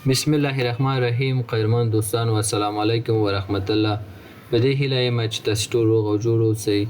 بسم الله الرحمن الرحیم. قدرمن دوستانو، السلام علیکم ورحمت الله. په دې هیله یم چې تاسو ټول روغ او جوړ اوسئ.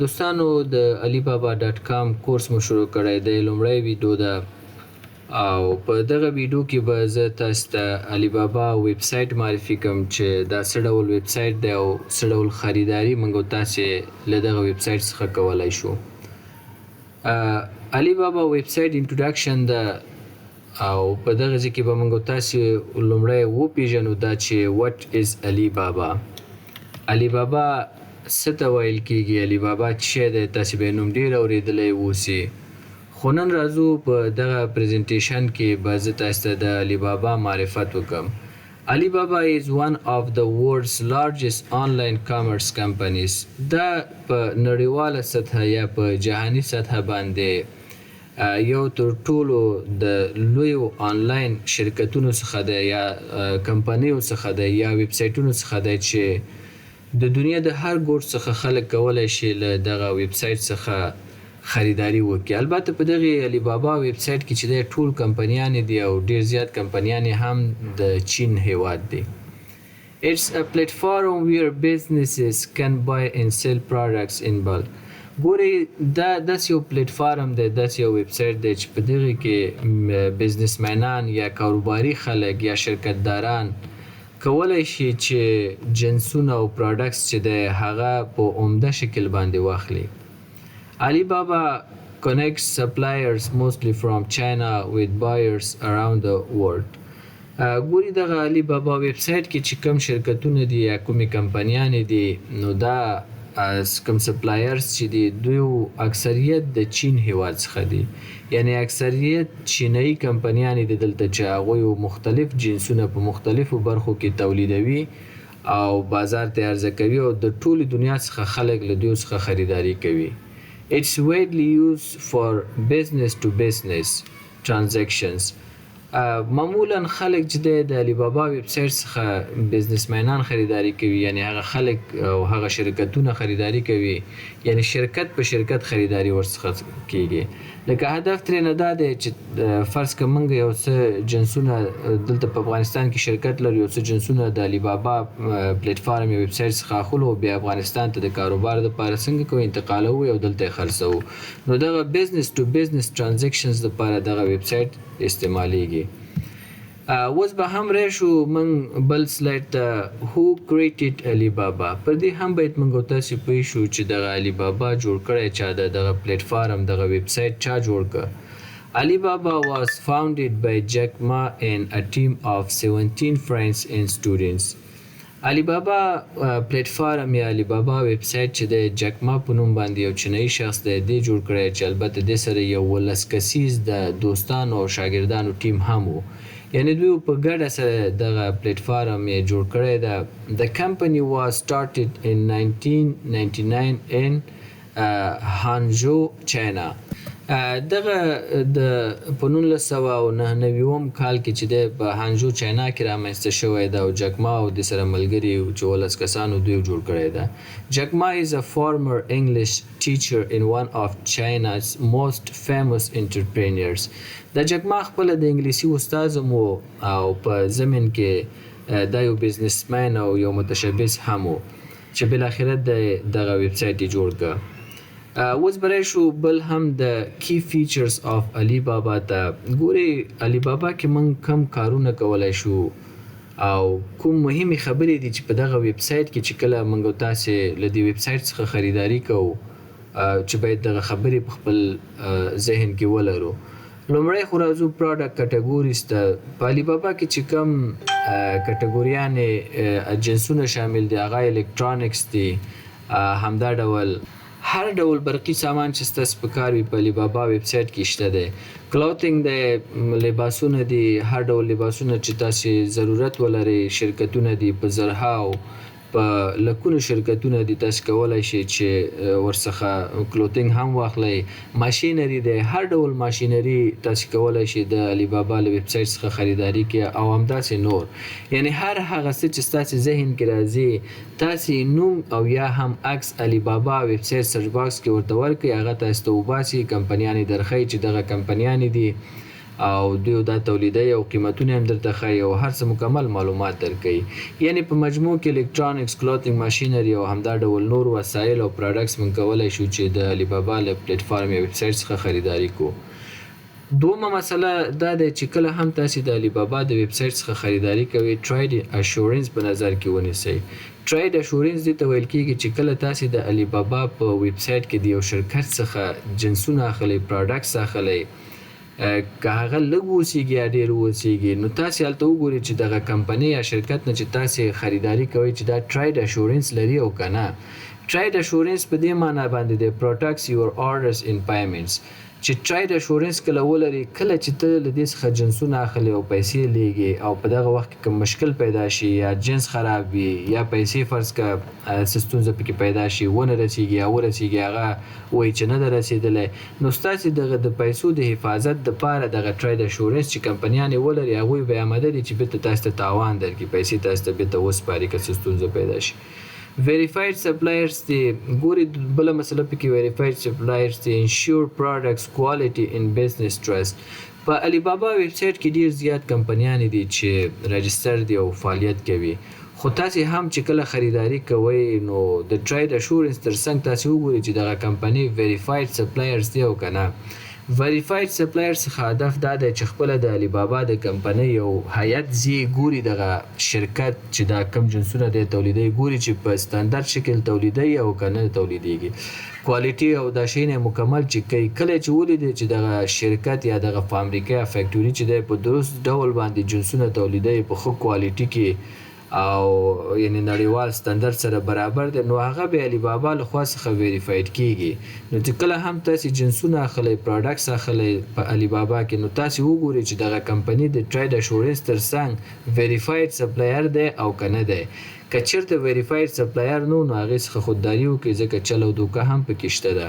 دوستانو، د علي بابا ډاټ کام کورس مو شروع کړی دی، لومړی ویډیو ده او په دغه ویډیو کې به زه تاسو ته علي بابا ویب سایټ معرفي کوم چې دا څه ډول ویب سایټ دی او څه ډول خریداري موږ تاسو له دغه ویب سایټ څخه کولای شو. علي بابا ویب سایټ انټروډکشن ده او په دغه ځای کې به موږ تاسو لومړی وپیژنو دا چې what is علي بابا، علي بابا څه ته ویل کیږي، علي بابا څه دی. تاسو به نوم ډیر اوریدلی اوسئ، خو نن راځو په دغه presentation کې به زه تاسو ته د علي بابا معرفت وکم. علي بابا is one of the world's largest online commerce companies. دا په نړیواله سطح یا په جهاني سطح باندې یو تر ټولو د لویو آنلاین شرکتونو څخه دی یا کمپنیو څخه دی یا ویب سایټونو څخه دی چې د دنیا د هر ګوټ څخه خلک کولای شي له دغه ویب سایټ څخه خریداري وکړي. البته په دغه علي بابا ویب سایټ کې چې دی، ټول کمپنیانې دي او ډیر زیات کمپنیانې هم د چین هیواد دي. It's a platform where businesses can buy and sell products in bulk. ګوري، دا داسې یو پلیټفارم دی، داسې یو ویب سایټ دی چې په دغه کې بزنسمنان یا کاروباري خلک یا شرکتداران کولای شي چې جنسونه او products چې دی هغه په عمده شکل باندې واخلي. Alibaba connects suppliers mostly from China with buyers around the world. ګوري، دغه علي بابا ویب سایټ کې چې کوم شرکتونه دي یا کومې کمپنیانې دي، نو دا کوم suppliers چې دي، دوی اکثریت د چین هیواد څخه دي، یعنی اکثریت چینایي کمپنیانې دي دلته چې هغوی مختلف جنسونه په مختلفو برخو کې تولیدوي او بازار ته عرضه کوي او د ټولې دنیا څخه خلک له دوی څخه خریداري کوي. It's widely used for business to business transactions. معمولا خلک چې د علی بابا ویب سایټ څخه بزنسمنان خریداري کوي، یعنی هغه خلک او هغه شرکتونه خریداري کوي، یعنی شرکت په شرکت خریداري ورڅخه کیږي. لکه هدف ترې نه دا دی چې فرض که موږ یو څه جنسونه دلته په افغانستان کې شرکت لرو، یو څه جنسونه د علی بابا پلیټفارم یا ویب سایټ څخه اخلو او بیا افغانستان ته د کاروبار لپاره څنګه کوو، انتقالوو او دلته یې خرڅوو، نو دغه business to business transactions لپاره دغه ویب سایټ استعمالیږي. اوس به هم راشو موږ بل slide ته، who created علي بابا. پر دې هم باید موږ تاسو پوه شو چې دغه علي بابا جوړ کړی چا ده، دغه پلیټفارم، دغه ویب سایټ چا جوړ کړ. علي بابا was founded by Jack Ma and a team of 17 friends and students. علي بابا پلیټفارم یا علي بابا ویب سایټ چې د جک ما په نوم باندې یو چینایي شخص دی، دی جوړ کړی چې البته د سره یو 17 کسیز د دوستانو او شاګردانو ټیم هم وو، یعنی دوی په ګډه سره دغه پلیټفارم یې جوړ کړی ده. The company was started in 1999 in Hangzhou, China. دغه د په 1999 کال کې چې دی په هانجو چاینا کې رامنځته شوی ده او جک ما او د سره ملګري چې 17 کسانو دوی جوړ کړی ده. Jack Ma is a former English teacher and one of China's most famous entrepreneurs. د جک ما خپله د انګلیسي استاد هم و او په ضمن کې دا یو businessman او یو متشبث هم و چې بالاخره د دغه ویب سایټ یې جوړ کړ. اوس به راشو بل هم د key features of علي بابا ته. ګوري، علي بابا کې موږ کم کارونه کولای شو او کوم مهمې خبرې دي چې په دغه ویب سایټ کې چې کله موږ تاسې له دې ویب سایټ څخه خریداري کوو چې باید دغه خبرې په خپل ذهن کې ولرو. لومړی خو راځو product categories ته. په علي بابا کې چې کوم کټګوریانې، جنسونه شامل دي، هغه electronics دي، همدا ډول هر ډول برقي سامان چې ستاسو په کار وي په علي بابا ویب سایټ کې شته دی. clothing دی، لباسونه دي، هر ډول لباسونه چې تاسو ضرورت ولرئ، شرکتونه دي، په زرهاو په لکونو شرکتونه دي، تاسو کولای شئ چې ورڅخه clothing هم واخلئ. machinery دی، هر ډول machinery تاسو کولای شئ د علي بابا له ویب سایټ څخه خریداري کړئ او همداسې نور. یعنی هر هغه څه چې ستاسو ذهن کې راځي، تاسو نوم او یا هم عکس علي بابا ویب سایټ search box کې ورته ورکړئ، هغه تاسو ته وباسي، کمپنیانې درښیي چې دغه کمپنیانې دي. او دوی دا تولیدوي او قیمتونه هم درته ښيي او هر څه مکمل معلومات درکوي. یعنې په مجموع کې الکترونکس، کلوتینګ ماشینري او همدا ډول نور وسایل او پراډکټس موږ کولای شو چې د علي بابا له پلیټ فارم یا ویب سایټ څخه خریداري کوو. دومه مسله دا ده چې کله هم تاسې د علي بابا د ویب سایټ څخه خریداري کوئ، ټرایډ اشورنس په نظر کې ونیسئ. ټرایډ اشورنس دې ته ویل کیږي چې کله تاسې د علي بابا په ویب سایټ کې د یو شرکت څخه جنسونه اخلئ، پراډکټس اخلئ، که هغه لږ اوسیږي یا ډیر اوسیږي، نو تاسې هلته وګورئ چې دغه کمپنۍ یا شرکت نه چې تاسې خریداري کوئ چې دا ټرایډ اشورنس لري او که نه. ټرایډ اشورنس په دې معنی باندې دی، پروټکټس یور آرډرز ان پیمنټس، چې ټرایډ اشورنس کله ولري، کله چې ته له دې څخه جنسونه اخلې او پیسې لیږي او په دغه وخت کې کوم مشکل پیدا شي یا جنس خراب وي یا پیسې فرض که څه ستونزه پکې پیدا شي، ونه رسیږي یا ورسیږي، هغه وایي چې نه ده رسیدلی، نو ستاسې دغه د پیسو د حفاظت د پاره دغه ټرایډ اشورنس چې کمپنیانې ولري، هغوی به آماده دي چې بیرته تاسې ته تاوان درکړي، پیسې تاسې ته بیرته وسپاري که څه ستونزه پیدا شي. ویریفاید سپلایرز دی، ګوري بله مسله پکې ویریفاید سپلایرز دی، انشور پراډکټس کوالټي ان بزنس ټرست. په علي بابا ویب سایټ کې ډیر زیات کمپنیانې دي چې راجستر دي او فعالیت کوي، خو تاسې هم چې کله خریداري کوئ نو د ټرایډ اشورنس ترڅنګ تاسې وګورئ چې دغه کمپنۍ ویریفاید سپلایرز دی او که نه. ویریفاید سپلایر څخه هدف دا دی چې خپله د علي بابا د کمپنۍ یو هیئت ځي، ګوري دغه شرکت چې دا کوم جنسونه دی تولیدوي، ګوري چې په ستندرد شکل تولیدوي او که نه تولیدیږي، کوالټي او دا شیونه مکمل چک کوي. کله چې ولیدي چې دغه شرکت یا دغه فابریکه یا فیکټوري چې دی په درست ډول باندې جنسونه تولیدوي، په ښه کوالټي کې او یعنی نړیوال ستندرد سره برابر دی، نو هغه به علي بابا له خوا څخه ویریفاید کیږي. نو چې کله هم تاسې جنسونه اخلئ، پراډکټس اخلئ په علي بابا کې، نو تاسې وګورئ چې دغه کمپنی د ټرایډ اشورنس ترڅنګ ویریفاید سپلایر دی او که نه دی. که چېرته ویریفاید سپلایر نو، نو هغې څخه خودداري وکړئ، ځکه چل او دوکه هم پکې شته ده.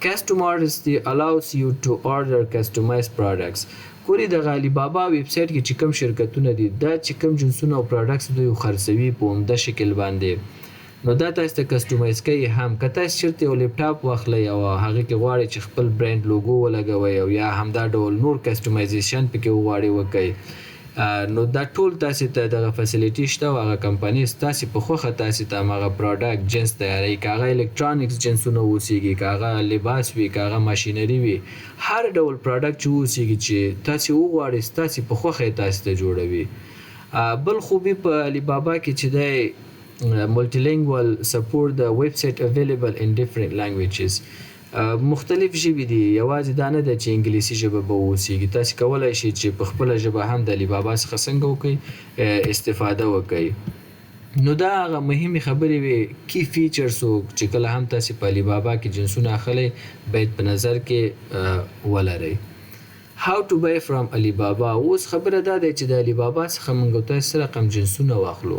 Customized دی، allows you to order customized products. ګوري دغه علي بابا ویب سایټ کې چې کوم شرکتونه دي، دا چې کوم جنسونه او پراډکټس دوی خرڅوي په عمده شکل باندې، نو دا تاسو ته کسټمایز کوي هم. که تاسو چېرته یو لپټاپ واخلئ او هغه کې غواړئ چې خپل برند لوګو ولګوئ او یا همدا ډول نور کسټمایزیشن پکې وغواړئ وکړئ، نو دا ټول تاسې ته دغه فیسیلیټي شته او هغه کمپنۍ ستاسې په خوښه تاسې ته هماغه پراډکټ جنس تیاروي، که هغه الکترونیکس جنسونه اوسیږي، که هغه لباس وي، که هغه ماشینري وي، هر ډول پراډکټ چې اوسیږي چې تاسې وغواړئ ستاسې په خوښه یې تاسې ته جوړوي. بل خوبي په علي بابا کې چې دی، multilingual support، the website available in different languages. مختلف ژبې دي، یوازې دا نه ده چې انګلیسي ژبه به اوسیږي. تاسې کولای شئ چې په خپله ژبه هم د علي بابا څخه څنګه وکړئ، استفاده وکړئ. نو دا هغه مهمې خبرې وې، کی فیچرز و چې کله هم تاسې په علي بابا کې جنسونه اخلئ باید په نظر کې ولرئ. How to buy from Alibaba. اوس خبره دا ده چې د علي بابا څخه موږ تاسو سره رقم جنسونه واخلو.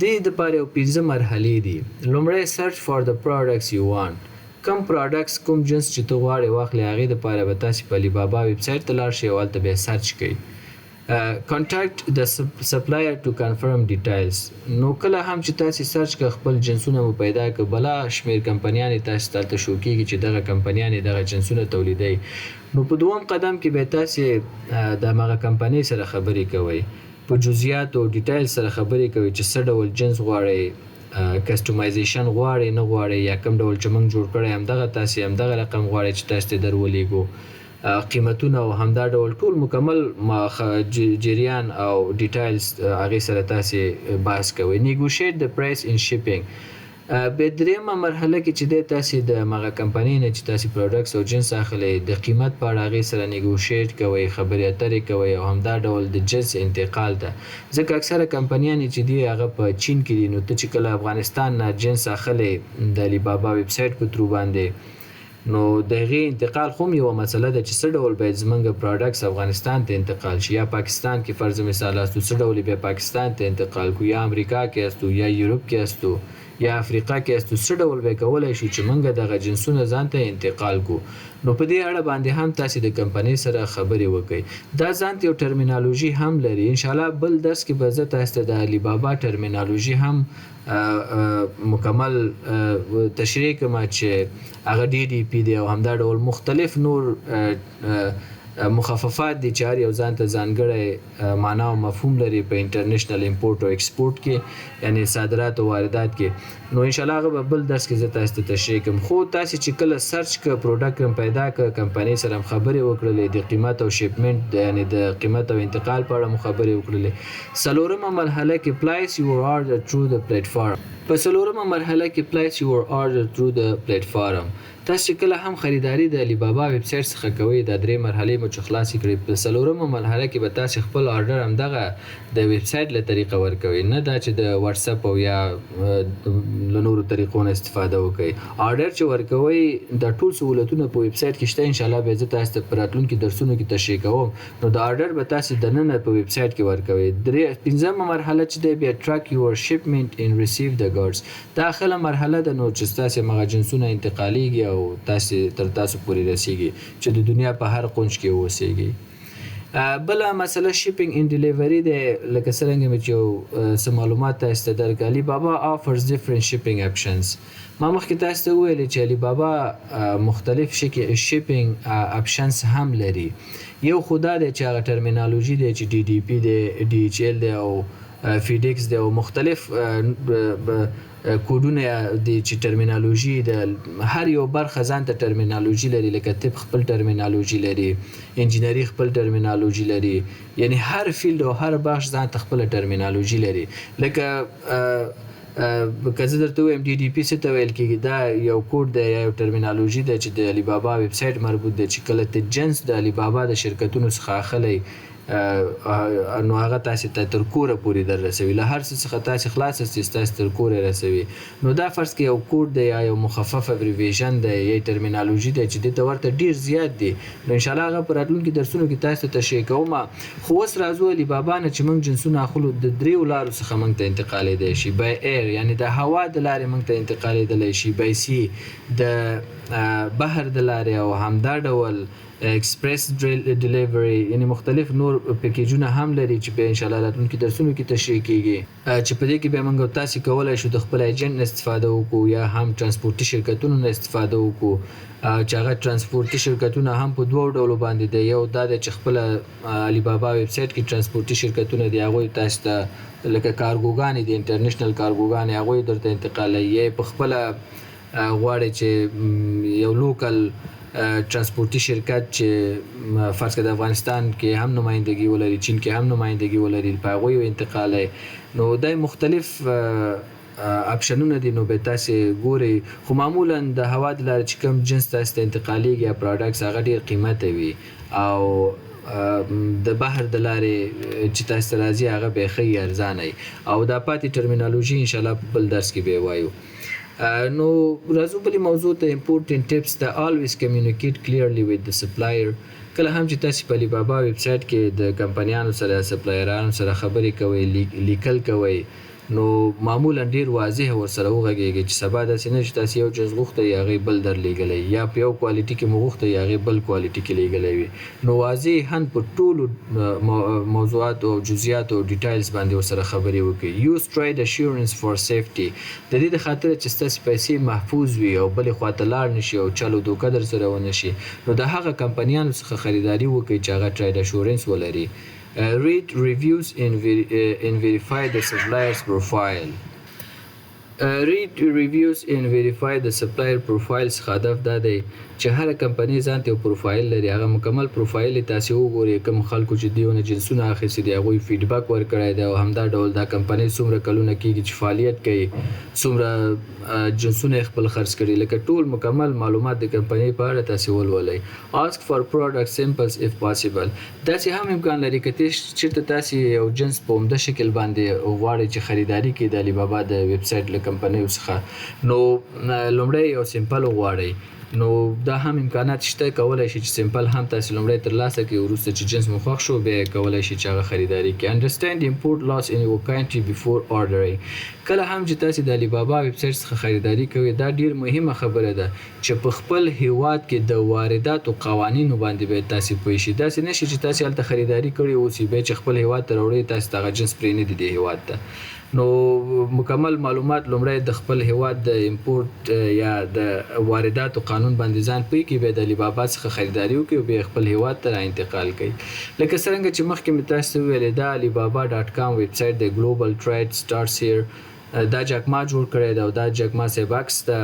دې دپاره یو 5 مرحلې دي. لومړی، search for the products you want. کوم پراډکټس، کوم جنس چې ته غواړې واخلې، هغې دپاره به تاسې په علي بابا ویب سایټ ته لاړ شئ او هلته بیا سرچ کړئ. Contact the supplier to confirm details. نو کله هم چې تاسې سرچ کړئ، خپل جنسونه مو پیدا کړئ، بلا شمېر کمپنیانې تاسې ته هلته شو کېږي چې دغه کمپنیانې دغه جنسونه تولیدوي. نو په دوم قدم کې بیا تاسې د هماغه کمپنۍ سره خبرې کوئ، په جزئیاتو او ډیټایل سره خبرې کوئ چې څه ډول جنس غواړئ، کسټمایزیشن غواړئ نه غواړئ، یا کوم ډول چې موږ جوړ کړی همدغه تاسې همدغه رقم غواړئ چې تاسې ته در ولیږو، قیمتونه او همدا ډول ټول مکمل جریان او ډیټایلز هغې سره تاسې بحث کوئ. Negotiate the price in shipping. به درېیمه مرحله کې چې دی، تاسې د هماغه کمپنۍ نه چې تاسې پروډکټس او جنس اخلئ د قیمت په اړه هغې سره نیګوشیټ کوئ، خبرې اترې کوئ او همدا ډول د جنس انتقال ته، ځکه اکثره کمپنیانې چې دي هغه په چین کې دي. نو ته چې کله افغانستان نه جنس اخلې د علي بابا ویب سایټ په ترو باندې، نو د هغې انتقال خو هم یوه مسله ده چې څه ډول باید زمونږ پروډکټس افغانستان ته انتقال شي، یا پاکستان کې فرض مثال استو څه ډول یې بیا پاکستان ته انتقال کړو، یا امریکا کې استو، یا یورپ کې استو، یا افریقا کې استو، څه ډول به کولای شو چې موږ دغه جنسونه ځان ته انتقال کړو. نو په دې اړه باندې هم تاسې د کمپنۍ سره خبرې وکړئ. دا ځان ته یو ټرمینالوژي هم لري. انشاءالله بل درس کې به زه تاسې ته د علي بابا ټرمینالوژي هم مکمل تشریح کړم چې هغه ډي ډي پي دی او همدا ډول مختلف نور مخففات دي چې هر یو ځان ته ځانګړی معنا او مفهوم لري په انټرنیشنل امپورټ او ایکسپورټ کې، یعنی صادرات او واردات کې. نو ان شاء الله هغه به بل درس کې زه تاسو ته تشریح کوم. خو تاسو چې کله search ک، product هم پیدا ک، کمپنۍ سره هم خبرې وکړلې، د قیمت او shipment، یعنی د قیمت او انتقال په اړه مو خبرې وکړلې، څلورمه مرحله کې place your order through the platform. په څلورمه مرحله کې place your order through the platform، تاسو چې کله هم خریداري د علي بابا ویب سایټ څخه کوئ، دا درې مرحلې مو چې خلاصې کړې، په څلورمه مرحله کې به تاسو خپل order همدغه د ویب سایټ له طریقه ورکوئ، نه دا چې د واتساپ او یا له نورو طریقو نه استفاده وکړئ. order چې ورکوئ، دا ټول سهولتونه په ویب سایټ کې شته. ان شاء الله به زه تاسو ته په راتلونکي درسونو کې تشریح کوم. نو د order به تاسو دننه په ویب سایټ کې ورکوئ. درې پنځمه مرحله چې دی بیا track your shipment and receive the goods. دا اخره مرحله ده، نو چې ستاسو هغه جنسونه انتقالیږي او تاسو تر تاسو پورې رسیږي چې د دنیا په هر قنج کې اوسیږي. بله مسله shipping and delivery ده. لکه څرنګه مې چې یو څه معلومات تاسو ته درکړل، علي بابا offers different shipping options. ما مخکې تاسو ته وویل چې علي بابا مختلف shipping options هم لري. یو خو دا دی چې هغه terminology دی چې DDP دی، DHL دی او FedEx دی او مختلف کوډونه دي چې terminology د هر یو برخه ځان ته terminology لري. لکه طب خپل terminology لري، انجینری خپل terminology لري، یعنی هر field او هر بخش ځان ته خپل terminology لري. لکه که زه درته ووایم DDP څه ته ویل کېږي، دا یو کوډ دی یا یو terminology ده چې د علي بابا ویب سایټ مربوط دی، چې کله ته جنس د علي بابا د شرکتونو څخه اخلئ، نو هغه تاسې ته تر کوره پورې در رسوي. له هر څه څخه تاسې خلاص یاست، تاسې تر کوره رسوي. نو دا فرض کې یو کوډ دی یا یو مخفف abbreviation دی یا terminology دی چې دې ته ورته ډیر زیات دي. نو انشاءالله هغه په راتلونکي درسونو کې تاسو ته تشریح کوم. خو اوس راځو علي بابا نه چې موږ جنسونه اخلو، د دریو لارو څخه موږ ته انتقالېدی شي. by air، یعنی د هوا د لارې موږ ته انتقالېدلی شي، by sea، د بحر د لارې، او همدا ډول express delivery، یعنی مختلف نور پکیجونه هم لري چې بیا انشاءالله راتلونکي درسونو کې تشریح کیږي، چې په دې کې بیا موږ تاسو کولای شو د خپل agent نه استفاده وکړو یا هم ترانسپورتي شرکتونو نه استفاده وکړو، چې هغه ترانسپورتي شرکتونه هم په دوو ډولو باندې دی. یو دا دی چې خپل علي بابا ویب سایټ کې ترانسپورتي شرکتونه دي، هغوی تاسو ته لکه کارګوګانې دي، international کارګوګانې، هغوی درته انتقالوي. یا په خپله غواړي چې یو local ترانسپورتي شرکت چې فرض کړه د افغانستان کې هم نمایندګي ولري، چین کې هم نمایندګي ولري، په هغوی انتقالوي. نو دا مختلف اپشنونه دي، نو به تاسې ګورئ. خو معمولا د هوا د لارې چې کوم جنس تاسې ته انتقالیږي یا products، هغه ډیر قیمته وي، او د بحر د لارې چې تاسې ته راځي هغه به ښه ارزانه وي. او دا پاتې terminology انشاءالله په بل درس کې به وایو. نو راځو بلې موضوع ته، important tips ته. Always communicate clearly with the supplier. کله هم چې تاسو په علي بابا ویب سایټ کې د کمپنیانو سره، supplier انو سره خبرې کوئ، لیکل کوئ، نو معمولا ډیر واضح ورسره وغږیږئ چې سبا داسې نه چې تاسو یو جنس غوښتی، هغې بل در لیږلی، یا په یو quality کې مو غوښتی، هغې بل quality کې لیږلی وي. نو واضحا په ټولو موضوعاتو او جزئیاتو او details باندې ورسره خبرې وکړئ. Use trade assurance for safety. د دې د خاطره چې ستاسو پیسې محفوظ وي او بلې خواته لاړ نشي او چل او دوکه در سره ونه شي، نو د هغه کمپنیانو څخه خریداري وکړئ چې هغه trade assurance ولري. Read reviews and verify the supplier's profile. Read reviews and verify the supplier profile څخه هدف دا دی چې هره کمپنۍ ځان ته یو پروفایل لري، هغه مکمل پروفایل یې تاسې وګورئ، کوم خلکو چې دیونه جنسونه اخیستي دي، هغوی feedback ورکړی دی، او همدا ډول دا کمپنۍ څومره کلونه کیږي چې فعالیت کوي، څومره جنسونه یې خپل خرڅ کړي، لکه ټول مکمل معلومات د کمپنۍ په اړه تاسې ولولئ. Ask for product samples if possible. داسې هم امکان لري که چېرته تاسې یو جنس په عمده شکل باندې غواړئ چې خریداري کړئ د علي بابا د ویب سایټ له کمپنیو څخه، نو لومړی یو sample وغواړئ. نو دا هم امکانات شته، کولای شئ چې sample هم تاسې لومړی ترلاسه کړئ، وروسته چې جنس مو خوښ شو بیا یې کولای شئ چې هغه خریداري کړئ. Understand import laws in your country before ordering. کله هم چې تاسې د علي بابا ویب سایټ څخه خریداري کوئ، دا ډیر مهمه خبره ده چې په خپل هیواد کې د وارداتو قوانینو باندې باید تاسې پوه شئ. داسې نه شي چې تاسې هلته خریداري کړې اوسي، بیا چې خپل هیواد ته راوړئ تاسې ته هغه جنس پرې نه دي دې هیواد ته. نو مکمل معلومات لومړی د خپل هیواد د import یا د وارداتو قانون قانون باندې ځان پوه کړي، بیا د علي بابا څخه خریداري وکړي او بیا خپل هیواد ته را انتقال کړي. لکه څرنګه چې مخکې مې تاسو ته وویلې، دا علي بابا ډاټ کام ویب سایټ دی، ګلوبل ټریډ سټارټس هیر. دا جک ما جوړ کړی ده او دا جک ما صاحب عکس ده،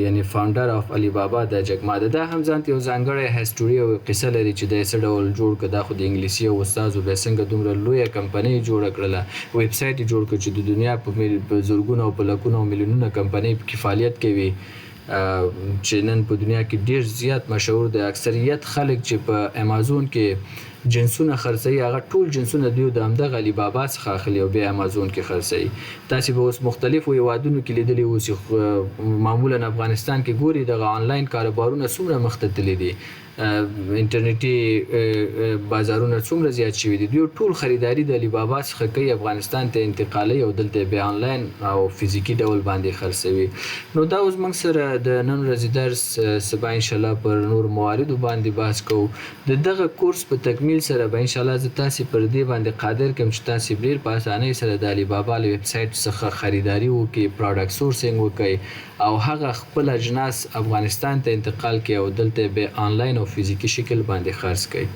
یعنی فاونډر اف علي بابا دا جک ما ده. دا هم ځان ته یو ځانګړی هسټوري او قصه لري چې دا څه ډول جوړ کړ. دا خو د انګلیسي او استاد بیا څنګه دومره لویه کمپنۍ جوړه کړله، ویب سایټ یې جوړ کړ چې د دنیا په زرګونو او په لکونو او میلیونونه کمپنۍ پکې فعالیت کوي، چې نن په دنیا کې ډیر زیات مشهور دی. اکثریت خلک چې په امازون کې جنسونه خرڅوي، هغه ټول جنسونه دوی د همدغه علي بابا څخه اخلي او بیا امازون کې خرڅوي. تاسې به اوس مختلفو هیوادونو کې لیدلي اوسي، معمولا افغانستان کې ګوري دغه آنلاین کاروبارونه څومره مخته تللي دي، انټرنیټي بازارونه څومره زیات شوي دي. دوی ټول خریداري د علي بابا څخه کوي، افغانستان ته انتقالوي او دلته بیا آنلاین او فزیکي ډول باندې خرڅوي. نو دا اوس موږ سره د نن ورځې درس، سبا انشاءالله پر نورو مواردو باندې بحث کوو. د دغه کورس په تکمیل سره به انشاءالله زه تاسې پر دې باندې قادر کړم چې تاسې ډېر په اسانۍ سره د علي بابا له ویب سایټ څخه خریداري وکړئ، پراډکټ سورسینګ وکړئ او هغه خپل اجناس افغانستان ته انتقال کړئ او دلته بیا آنلاین او فزیکي شکل باندې خرڅ کړئ.